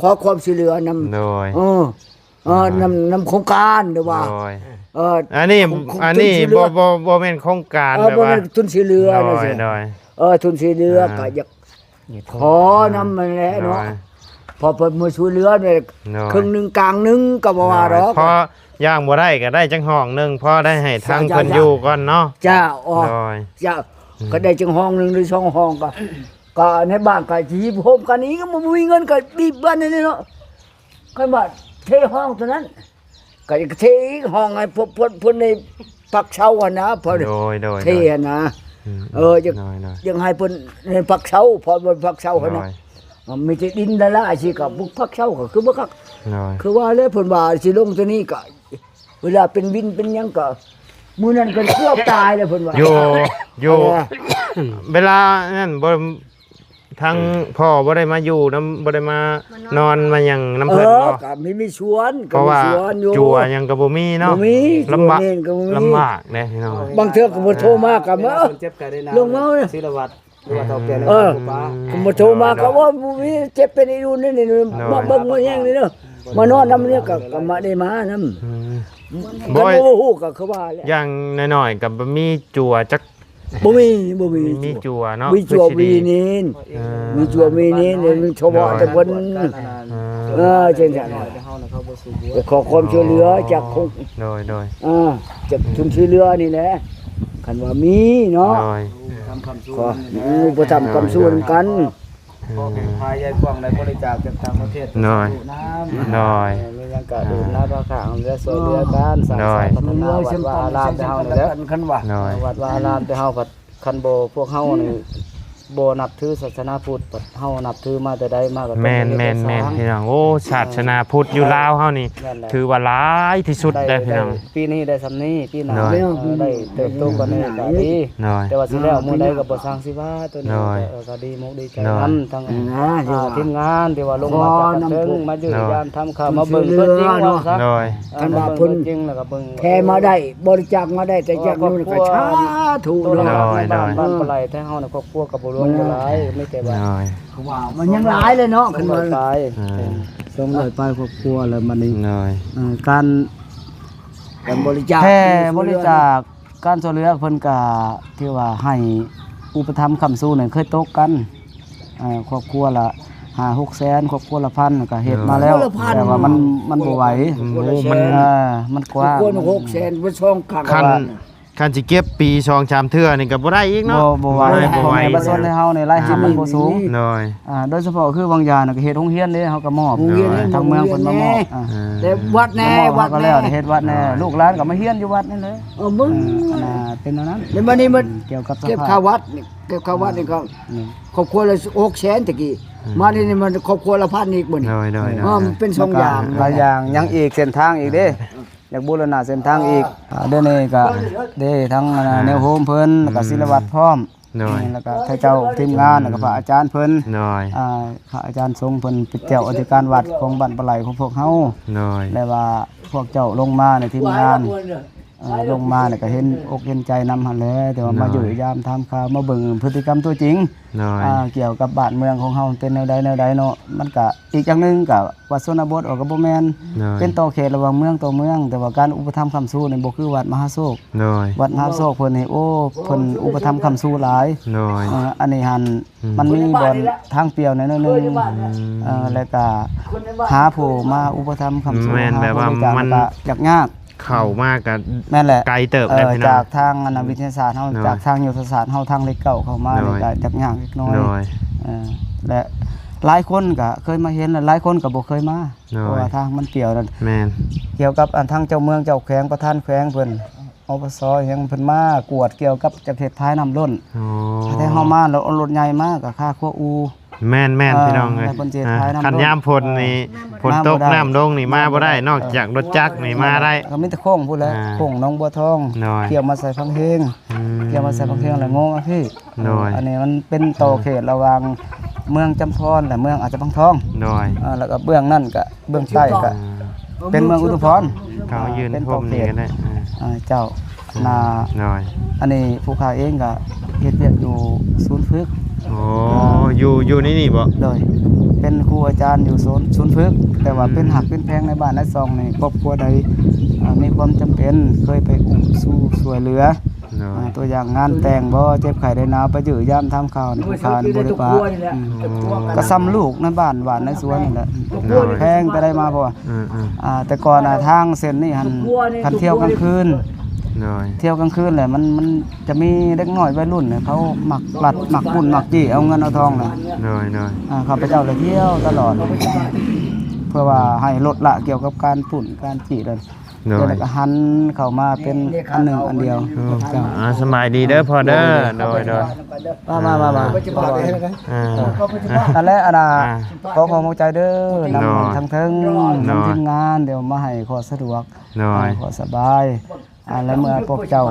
ຂໍຄວາມຊ່ວຍເຫຼືອນຳ ໂດຍ ເອີ ເອີ ໂດຍ ນຳ ນຳໂຄງການ ຫຼືວ່າ ໂດຍ ເອີ ອັນນີ້ ອັນນີ້ ຂອງ ຂອງ ບໍ່ ບໍ່ ບໍ່ແມ່ນໂຄງການ ເອີ ແບບວ່າ ບໍ່ແມ່ນທຶນຊ່ວຍເຫຼືອ ໂດຍ ໂດຍ ເອີ ທຶນຊ່ວຍເຫຼືອ ອ່າ ກໍຢາກ ຂໍນຳຫັ້ນແຫຼະເນາະ ໂດຍ ພໍເພິ່ນມາຊ່ວຍເຫຼືອແດ່ ໂດຍ ເຄິ່ງໜຶ່ງກາງໜຶ່ງກໍບໍ່ວ່າດອກ ໂດຍ ພໍຢ່າງບໍ່ໄດ້ກໍໄດ້ຈັກຫ້ອງໜຶ່ງ ພໍໄດ້ໃຫ້ທາງເພິ່ນຢູ່ກ່ອນເນາະ ເຈົ້າ ໂດຍ ເຈົ້າ ອືມ ກໍໄດ້ຈັກຫ້ອງໜຶ່ງ ຫຼື ສອງຫ້ອງກໍ ກໍໃນບ້ານກໍຊິໂຮມກັນອີກ ບໍ່ມີເງິນກໍບີບກັນນີ້ເນາະ ຄັນວ່າເທຫ້ອງຕົວນັ້ນ ກໍຈະເທຫ້ອງໃຫ້ພວກ ພວກ ພວກໃນພັກເຊົາຫັ້ນນະ ເພິ່ນ ໂດຍ ໂດຍ ເທຫັ້ນນະ ອືມ ເອີ ຢາກ ໂດຍ ໂດຍ ຢາກໃຫ້ເພິ່ນໃນພັກເຊົາ ເພາະວ່າພັກເຊົາຫັ້ນນະ ໂດຍ ມີແຕ່ດິນຫຼາຍໆ ຊິກໍບໍ່ ພັກເຊົາກໍຄືບໍ່ຄັກ ໂດຍ ຄືວ່າແລ້ວ ເພິ່ນວ່າຊິລົງຕົວນີ້ກໍ ເວລາເປັນວິນເປັນຫຍັງກໍ ມື້ນັ້ນກໍເກືອບຕາຍແລ້ວເພິ່ນວ່າ ຢູ່ ຢູ່ ເອີ ເວລານັ້ນບໍ່ ທາງພໍ່ບໍ່ໄດ້ມາຢູ່ນຳ ບໍ່ໄດ້ມາ ມານອນ ນອນມາຫຍັງນຳເພິ່ນບໍ່? ເອີ ກໍມີ ມີສວນ ກໍມີສວນຢູ່ ເພາະວ່າຈົວຫຍັງກໍບໍ່ມີເນາະ ບໍ່ມີ ລຳບາກ ຈົວເອງກໍບໍ່ມີ ລຳບາກເດ້ພີ່ນ້ອງ ບາງເທື່ອກໍບໍ່ໂທມາກໍມາ ເວລາເພິ່ນເຈັບໄຂ້ໄດ້ໜັກ ລົງມາ ສີລະວັດ ຫຼືວ່າເຖົ້າແກ່ ເອີ ກໍບໍ່ໂທມາກໍວ່າບໍ່ມີ ເຈັບເປັນອີ່ດູ່ນນີ້ ໂດຍ ມາເບິ່ງມາຫຍັງນີ້ເດີ ມານອນນຳນີ້ກໍ ກໍມາໄດ້ມານຳ ອືມ ກໍບໍ່ຮູ້ ກໍຄືວ່າແຫຼະ ຢ່າງໜ້ອຍໆກໍບໍ່ມີຈົວຈັກ ບໍ່ມີ ບໍ່ມີ ມີຈົວເນາະ ມີຈົວ ມີນີນ ເອີ ມີຈົວມີນີນ ມີສະເພາະແຕ່ເພິ່ນ ເອີ ເອີ ຈັ່ງຊັ້ນ ໄປຂໍຄວາມຊ່ວຍເຫຼືອຈາກຄົນ ໂດຍ ໂດຍ ເອີ ຈາກ ອືມ ຊຸມຊ່ວຍເຫຼືອນີ້ແຫຼະ ຄັນວ່າມີເນາະ ໂດຍ ຂໍ ອືມ ອຸປະຖຳຄ້ຳຊູນຳກັນ ຂໍໃຫ້ພາຍາຍກວ້າງໄດ້ບໍລິຈາກຈາກຕ່າງປະເທດ ໂດຍ ສາທຸນຳ ໂດຍ ເອີ ມີຫຍັງກະ ອ່າ ດື່ມນ້ຳພາຂ້າງເຫຼືອຊ່ວຍເຫຼືອກັນ ໂດຍ ສ້າງສາພັດທະນາວັດວາອາລາມແຕ່ເຮົານີ້ແຫຼະ ໂດຍ ວັດວາອາລາມແຕ່ເຮົາພັດ ຄັນບໍ່ພວກເຮົານີ້ ອືມ ບໍ່ນັບຖືສາສະໜາພຸດ ເຮົານັບຖືມາແຕ່ໃດມາກໍຕ້ອງ ແມ່ນ ແມ່ນ ແມ່ນ ພີ່ນ້ອງ ໂອ້ ສາສະໜາພຸດຢູ່ລາວເຮົານີ້ ແມ່ນແຫຼະ ຖືວ່າຫຼາຍທີ່ສຸດ ໄດ້ ໄດ້ ພີ່ນ້ອງ ໄດ້ ປີນີ້ໄດ້ສ່ຳນີ້ ປີໜ້າ ໂດຍ ເອີ ໄດ້ເຕີບໂຕກວ່ານີ້ກໍດີ ໂດຍ ແຕ່ວ່າຊິແລ້ວມື້ໃດກໍບໍ່ຊ່າງຊິວ່າ ໂຕນີ້ ໂດຍ ກໍ ເອີ ກໍດີມົກດີໃຈ ໂດຍ ນຳ ທັງ ອ່າ ທີມງານທີ່ວ່າລົງມາຈາກທາງເທິງ ມາເຢ້ຍມຢາມທຳຂ່າວ ມາເບິ່ງຕົວຈິງວ່າຊະ ໂດຍ ເອີ ຄັນວ່າເພິ່ນ ມາເບິ່ງຕົວຈິງ ແລ້ວກໍເບິ່ງ ແຜ່ມາໄດ້ ບໍລິຈາກມາໄດ້ ແຕ່ຈາກນັ້ນກໍສາທຸເນາະ ໂດຍ ໂດຍ ບ້ານ ບ້ານປາໄຫຼໄທເຮົານະ ຄອບຄົວກໍບໍ່ຫຼວງບໍ່ຫຼາຍ ມີແຕ່ວ່າ ໂດຍ ຄືວ່າມັນຍັງຫຼາຍເລີຍເນາະ ສອງຮ້ອຍປາຍ ເອີ ສອງຮ້ອຍປາຍຄອບຄົວແລ້ວບັດນີ້ ໂດຍ ເອີ ການ ການບໍລິຈາກ ແຜ່ບໍລິຈາກ ການຊ່ວຍເຫຼືອເພິ່ນກະຖືວ່າໃຫ້ອຸປະຖຳຄ້ຳຊູນ ເຄີຍຕົກກັນ ເອີ ຄອບຄົວລະຫ້າຫົກແສນ ຄອບຄົວລະພັນ ກະເຮັດມາແລ້ວ ແຕ່ວ່າມັນ ມັນບໍ່ໄຫວ ມັນ ເອີ ມັນກວ້າງ ຄົນຫົກແສນ ເພິ່ນສອງຄັ້ງ ຄັນຊິເກັບປີສອງສາມເທື່ອນີ້ກໍບໍ່ໄດ້ອີກເນາະ ບໍ່ ບໍ່ໄຫວ ບໍ່ໄຫວ ປະຊາຊົນເຮົາໃນລາຍຮັບມັນບໍ່ສູງ ໂດຍ ອ່າ ໂດຍສະເພາະຄືຫວ່າງຢານະ ກໍເຮັດໂຮງຮຽນເດ້ ເຮົາກໍມອບ ໂຮງຮຽນ ທາງເມືອງເພິ່ນມາມອບ ແຕ່ວັດແດ່ ວັດແດ່ ເຮັດວັດແດ່ ລູກຫຼານກໍມາຮຽນຢູ່ວັດນີ້ແຫຼະ ເອີ ເບິ່ງ ເປັນແນວນັ້ນ ແລ້ວບັດນີ້ມັນ ກ່ຽວກັບເກັບຄ່າວັດນີ້ ເກັບຄ່າວັດນີ້ກໍ ຄອບຄົວລະຫົກແສນຕະກີ້ ມາດຽວນີ້ມັນຄອບຄົວລະພັນອີກບັດນີ້ ໂດຍ ໂດຍ ເອີ ມັນເປັນສອງຢ່າງ ຫຼາຍຢ່າງ ຍັງອີກເສັ້ນທາງອີກເດ້ ຢາກບູລະນະເສັ້ນທາງອີກ ອ່າ ດຽວນີ້ກໍເດ້ທັງ ອ່າ ແນວໂຮມເພິ່ນ ແລ້ວກໍສິລະວັດພ້ອມ ໂດຍ ແລ້ວກໍທ່ານເຈົ້າທີມງານ ແລ້ວກໍພະອາຈານເພິ່ນ ໂດຍ ອ່າ ພະອາຈານສົງເພິ່ນເປັນເຈົ້າອະທິການວັດຂອງບ້ານປາໄຫຼຂອງພວກເຮົາ ໂດຍ ແລະວ່າພວກເຈົ້າລົງມາໃນທີມງານ ເອີ ລົງມາແລ້ວກໍເຫັນອົກເຫັນໃຈນຳຫັ້ນແຫຼະ ແຕ່ວ່າມາຢູ່ຍາມຖາມຂ່າວ ມາເບິ່ງພຶດຕິກຳຕົວຈິງ ໂດຍ ອ່າ ກ່ຽວກັບບ້ານເມືອງຂອງເຮົາເປັນແນວໃດແນວໃດເນາະ ມັນກະ ອີກຢ່າງໜຶ່ງກະ ວັດຊົນນະບົດອອກກໍບໍ່ແມ່ນ ໂດຍ ເປັນຕໍ່ເຂດລະຫວ່າງເມືອງຕໍ່ເມືອງ ແຕ່ວ່າການອຸປະຖຳຄ້ຳຊູນີ້ບໍ່ຄືວັດມະຫາໂຊກ ໂດຍ ວັດມະຫາໂຊກເພິ່ນນີ້ ໂອ້ ເພິ່ນອຸປະຖຳຄ້ຳຊູຫຼາຍ ໂດຍ ເອີ ອັນນີ້ຫັ້ນ ອືມ ມັນມີບ່ອນທາງປ່ຽວໜ້ອຍໜຶ່ງ ອືມ ເອີ ແລ້ວກະຫາຜູ້ມາອຸປະຖຳຄ້ຳຊູ ແມ່ນ ຫາ ແບບວ່າ ບໍລິຈາກ ມັນ ແລ້ວກະຍາກໆ ເຂົ້າມາກໍ ແມ່ນແຫຼະ ໄກເຕີບ ເອີ ເດ້ພີ່ນ້ອງ ຈາກທາງອັນ ອືມ ວິທະຍາສາດເຮົາ ໂດຍ ຈາກທາງຍຸດທະສາດເຮົາ ທາງເລກເກົ້າເຂົ້າມາ ໂດຍ ນີ້ກໍຍາກໆເລັກນ້ອຍ ໂດຍ ເອີ ແລະ ຫຼາຍຄົນກໍເຄີຍມາເຫັນ ແລະ ຫຼາຍຄົນກໍບໍ່ເຄີຍມາ ໂດຍ ເພາະວ່າທາງມັນປ່ຽວນັ້ນ ແມ່ນ ກ່ຽວກັບອັນທາງເຈົ້າເມືອງເຈົ້າແຂວງ ປະທານແຂວງເພິ່ນ ອປສ ຫຍັງ ເພິ່ນມາກວດກ່ຽວກັບຈະເຮັດຝາຍນ້ຳລົ້ນ ອໍ ແຕ່ເຮົາມາແລ້ວເອົາລົດໃຫຍ່ມາກໍຄາຂົວອູ ແມ່ນໆ ອ່າ ພີ່ນ້ອງເອີຍ ແລ້ວເພິ່ນຊິເຮັດ ອ່າ ຝາຍນ້ຳລົ້ນ ຄັນຍາມຝົນນີ້ ອ່າ ຝົນຕົກ ນ້ຳບໍ່ໄດ້ ນ້ຳລົງນີ້ມາບໍ່ໄດ້ ເອີ ນອກຈາກລົດຈັກນີ້ມາໄດ້ ກໍມີແຕ່ໂຄ້ງພຸ້ນແຫຼະ ອ່າ ໂຄ້ງໜອງບົວທອງ ໂດຍ ກ່ຽວມາໃສ່ພັງເຮງ ອືມ ກ່ຽວມາໃສ່ພັງເຮງ ແລ້ວໂງມາພີ້ ໂດຍ ອັນນີ້ມັນເປັນຕໍ່ເຂດລະຫວ່າງເມືອງຈຳພອນ ແລະ ເມືອງອາດສະພັງທອງ ໂດຍ ອ່າ ແລ້ວກໍເບື້ອງນັ້ນກໍ ເບື້ອງໃຕ້ກໍ ອ່າ ເປັນເມືອງອຸທຸມພອນ ເຂົາຢືນ ເປັນ ພົມນີ້ກໍໄດ້ ອ່າ ເຈົ້າ ອືມ ນາ ໂດຍ ອັນນີ້ຜູ້ຂ້າເອງກໍເຮັດວຽກຢູ່ສູນຝຶກ ໂອ້ ອ່າ ຢູ່ ຢູ່ໃນນີ້ບໍ່? ໂດຍ ເປັນຄູອາຈານຢູ່ສູນ ສູນຝຶກ ແຕ່ວ່າ ອືມ ເປັນຮັກເປັນແພງໃນບ້ານໃນຊ່ອງນີ້ ຄອບຄົວໃດ ອ່າ ມີຄວາມຈຳເປັນ ເຄີຍໄປອຸ້ມຊູຊ່ວຍເຫຼືອ ໂດຍ ອ່າ ຕົວຢ່າງງານແຕ່ງບໍ່ ເຈັບໄຂ້ໄດ້ໜາວ ໄປເຢ້ຍມຢາມຖາມຂ່າວນີ້ ຜູ້ຂ້າບໍ່ໄດ້ປະ ອືມ ກໍສ່ຳລູກໃນບ້ານ ບ້ານໃນສວນນີ້ແຫຼະ ໂດຍ ແພງແຕ່ໃດມາ ເພາະວ່າ ອືມໆ ອ່າ ແຕ່ກ່ອນນະ ທາງເສັ້ນນີ້ຫັ້ນ ຄັນທ່ຽວກາງຄືນ ໂດຍ ທ່ຽວກາງຄືນແຫຼະ ມັນ ມັນຈະມີເດັກນ້ອຍໄວລຸ້ນເຂົາມັກລັດ ມັກປຸ້ນ ມັກຈີ້ ເອົາເງິນເອົາທອງນະ ໂດຍໆ ອ່າ ຂ້າພະເຈົ້າລະທ່ຽວຕະຫຼອດ ເພື່ອວ່າໃຫ້ລົດລະກ່ຽວກັບການປຸ້ນ ການຈີ້ ໂດຍ ແລ້ວກໍຫັນເຂົ້າມາເປັນອັນໜຶ່ງອັນດຽວ ໂອ້ ເຈົ້າ ອ່າ ສະບາຍດີເດີພໍ່ເດີ ໂດຍໆ ໂດຍ ມາໆໆໆ ອ່າ ອັນແລະ ອັນນ່າ ອ່າ ຂໍຂອບໃຈເດີ ນຳ ໂດຍ ທາງເທິງ ໂດຍ ນຳທີມງານ ດຽວມາໃຫ້ຂໍ້ສະດວກ ໂດຍ ໃຫ້ຂໍ້ສະບາຍ ອ່າ ແລະ ເມື່ອພວກເຈົ້າ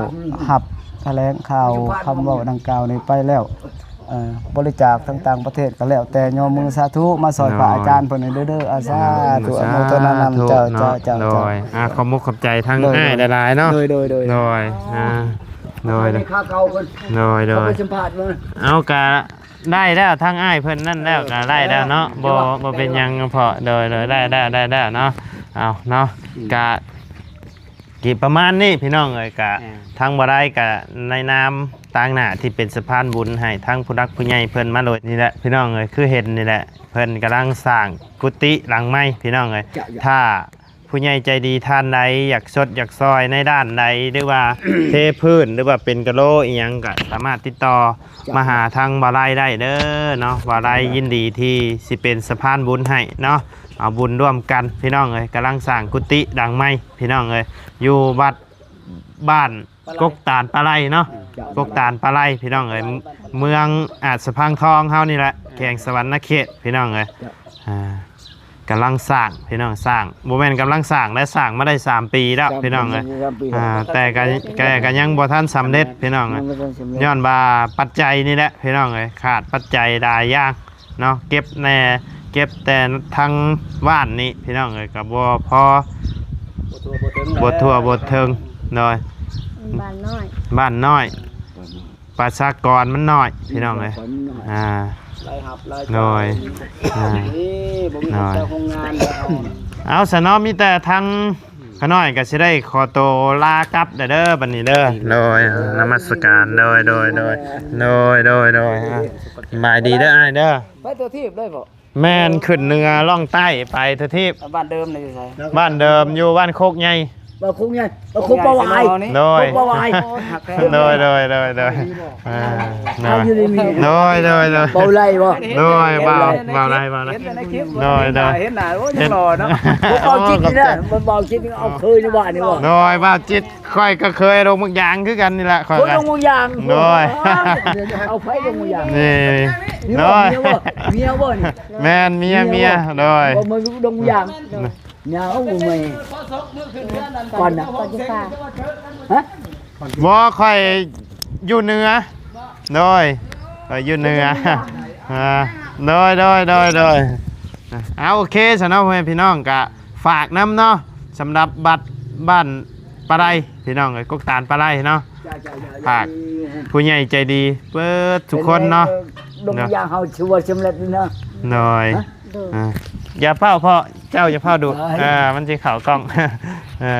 ຮັບຖະແຫຼງຂ່າວຄຳເວົ້າດັ່ງກ່າວນີ້ໄປແລ້ວ ເອີ ບໍລິຈາກທາງຕ່າງປະເທດກໍແລ້ວແຕ່ ຍົກມືສາທຸ ມາຊ່ອຍ ໂດຍ ພະອາຈານເພິ່ນນີ້ເດີ ເດີ ອາ ສາທຸ ອະນຸໂມທະນານຳ ສາທຸ ເຈົ້າ ເນາະ ເຈົ້າ ເຈົ້າ ໂດຍ ເຈົ້າ ອ່າ ຂໍມຸກຂອບໃຈທາງ ໂດຍ ອ້າຍຫຼາຍໆ ເນາະ ໂດຍ ໂດຍ ໂດຍ ອ່າ ໂດຍ ໂດຍ ຂ້າເກົ່າເພິ່ນ ໂດຍ ໂດຍ ເຂົາໄປສຳພາດເບິ່ງ ເອົາ ກະໄດ້ແລ້ວ ທາງອ້າຍເພິ່ນນັ້ນແລ້ວ ເອີ ກະໄດ້ແລ້ວເນາະ ເອີ ບໍ່ ບໍ່ເປັນຫຍັງພໍ່ ໂດຍ ໂດຍ ໄດ້ແລ້ວ ໄດ້ແລ້ວເນາະ ເອົາເນາະ ອືມ ກະ ກະປະມານນີ້ພີ່ນ້ອງເອີຍ ກະ ອ່າ ທາງບໍ່ໄດ້ກະໃນນາມຕາງໜ້າທີ່ເປັນສະພານບຸນໃຫ້ທາງຜູ້ຫຼັກຜູ້ໃຫຍ່ເພິ່ນມາໂລຍນີ້ແຫຼະພີ່ນ້ອງເອີຍ ຄືເຫັນນີ້ແຫຼະ ເພິ່ນກຳລັງສ້າງກຸຕິຫຼັງໃໝ່ພີ່ນ້ອງເອີຍ ເຈົ້າ ເຈົ້າ ຖ້າຜູ້ໃຫຍ່ໃຈດີທ່ານໃດຢາກຊົດຢາກຊ່ອຍໃນດ້ານໃດ ຫຼືວ່າເທພື້ນ ຫຼືວ່າເປັນກະໂລອີ່ຫຍັງ ກະສາມາດຕິດຕໍ່ ເຈົ້າ ມາຫາທາງບ່າວໄລໄດ້ເດີເນາະ ບ່າວໄລ ເຈົ້າ ຍິນດີທີ່ຊິເປັນສະພານບຸນໃຫ້ເນາະ ເອົາບຸນຮ່ວມກັນພີ່ນ້ອງເອີຍ ກຳລັງສ້າງກຸຕິຫຼັງໃໝ່ພີ່ນ້ອງເອີຍ ຢູ່ວັດ ບ້ານ ປາໄລ ກົກຕານປາໄລເນາະ ເອີ ເຈົ້າ ກົກຕານປາໄລພີ່ນ້ອງເອີຍ ເມືອງອາດສະພັງທອງເຮົານີ້ແຫຼະ ເອີ ແຂວງສະຫວັນນະເຂດພີ່ນ້ອງເອີຍ ເຈົ້າ ອ່າ ກຳລັງສ້າງພີ່ນ້ອງ ສ້າງ ບໍ່ແມ່ນກຳລັງສ້າງໄດ້ ສ້າງມາໄດ້ສາມປີແລ້ວ ສາມປີ ພີ່ນ້ອງເອີຍ ສາມປີ ອ່າ ແຕ່ກະ ແຕ່ກະຍັງບໍ່ທັນສຳເລັດພີ່ນ້ອງເອີຍ ຍັງບໍ່ທັນສຳເລັດ ຍ້ອນວ່າປັດໄຈນີ້ແຫຼະພີ່ນ້ອງເອີຍ ຂາດປັດໄຈຫຼາຍຢ່າງ ເນາະ ເກັບແດ່ ເກັບແຕ່ທາງບ້ານນີ້ພີ່ນ້ອງເອີຍ ກໍບໍ່ພໍ ບໍ່ທົ່ວບໍ່ເຖິງ ບໍ່ທົ່ວບໍ່ເຖິງ ໂດຍ ບ້ານນ້ອຍ ບ້ານນ້ອຍ ປະຊາກອນມັນນ້ອຍພີ່ນ້ອງເອີຍ ປະຊາກອນມັນນ້ອຍ ອ່າ ລາຍຮັບລາຍ ໂດຍ ຈ່າຍ ອ່າ ນີ້ ບໍ່ມີ ໂດຍ ເຈົ້າໂຮງງານແລ້ວ ເອົາຊະເນາະ ມີແຕ່ທາງ ຂ້ານ້ອຍກໍຊິໄດ້ຂໍໂຕລາກັບແລ້ວເດີ ບັດນີ້ເດີ ໂດຍ ນະມັດສະການ ໂດຍ ໂດຍ ອ່າ ສະບາຍດີເດີອ້າຍເດີ ໄປຕົວທີບເລີຍບໍ່? ແມ່ນ ຂຶ້ນເໜືອລ່ອງໃຕ້ໄປຕົວທີບ ບ້ານເດີມນີ້ຢູ່ໃສ? ບ້ານເດີມຢູ່ບ້ານໂຄກໃຫຍ່ ບ້ານໂຄກໃຫຍ່ ບ້ານໂຄກປະຫວາຍ ໂດຍ ໂຄກປະຫວາຍ ໂດຍ ໂດຍ ໂດຍ ໂດຍ ອ່າ ອ່າ ຢູ່ດີມີແຮງ ໂດຍ ໂດຍ ໂດຍ ເວົ້າໄດ້ບໍ່? ໂດຍ ເວົ້າ ເວົ້າໄດ້ ເວົ້າໄດ້ ເຫັນແຕ່ໃນຄລິບ ໂດຍ ໂດຍ ເຫັນໜ້າ ໂອ້ ຍັງຫຼໍ່ເນາະ ເວົ້າຈິດນີ້ແຫຼະ ເວົ້າເວົ້າຈິດນີ້ເອົາຄືນວ່ານີ້ບໍ່? ໂດຍ ເວົ້າຈິດ ຂ້ອຍກໍເຄີຍລົງໝາກຢາງຄືກັນນີ້ແຫຼະ ຂ້ອຍກໍລົງໝາກຢາງ ໂດຍ ເອົາໃຜລົງໝາກຢາງ ນີ້ ໂດຍ ເມຍບໍ່? ເມຍບໍ່ນີ້? ແມ່ນ ເມຍ ເມຍ ໂດຍ ບໍ່ ບໍ່ລົງໝາກຢາງ ເມຍເອົາໄວ້ ກ່ອນນະ ກ່ອນຊິພາ ຮະ? ບໍ່ ຂ້ອຍຢູ່ເໜືອ ໂດຍ ຂ້ອຍຢູ່ເໜືອ ອ່າ ໂດຍ ໂດຍ ໂດຍ ໂດຍ ອ່າ ໂອເຄ ຊະເນາະ ພໍ່ແມ່ພີ່ນ້ອງ ກະຝາກນຳເນາະ ສຳລັບວັດບ້ານ ປາໄລພີ່ນ້ອງເອີຍ ກົກຕານປາໄລເນາະ ຝາກຜູ້ໃຫຍ່ໃຈດີເບິດທຸກຄົນເນາະ ເປັນແຮງດົງຢາເຮົາຊິວ່າສຳເລັດນີ້ເນາະ ໂດຍ ຮະ? ໂດຍ ອ່າ ຢ່າຟ້າວເພາະ ເຈົ້າຢ່າຟ້າວດຸ ໂດຍ ເອີ ມັນຊິເຂົ້າກ້ອງ ເອີ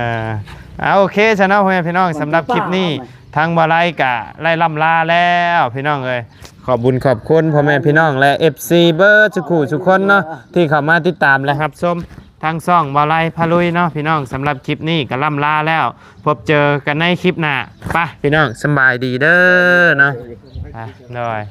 ອ່າ ໂອເຄຊະເນາະ ພໍ່ແມ່ພີ່ນ້ອງ ສຳລັບຄລິບນີ້ ທາງບ່າວໄລກະໄດ້ລ່ຳລາແລ້ວພີ່ນ້ອງເອີຍ ຂອບບຸນຂອບຄຸນພໍ່ແມ່ພີ່ນ້ອງ ແລະ ເອັຟຊີ ເບິດສູ່ຄູ່ສູ່ຄົນເນາະ ທີ່ເຂົ້າມາຕິດຕາມ ແລະ ຮັບຊົມທາງຊ່ອງບ່າວໄລພາລຸຍເນາະພີ່ນ້ອງ ສຳລັບຄລິບນີ້ກະລ່ຳລາແລ້ວ ພົບເຈີກັນໃນຄລິບໜ້າ ໄປພີ່ນ້ອງ ສຳບາຍດີເດີເນາະ ອ່າ ໂດຍ.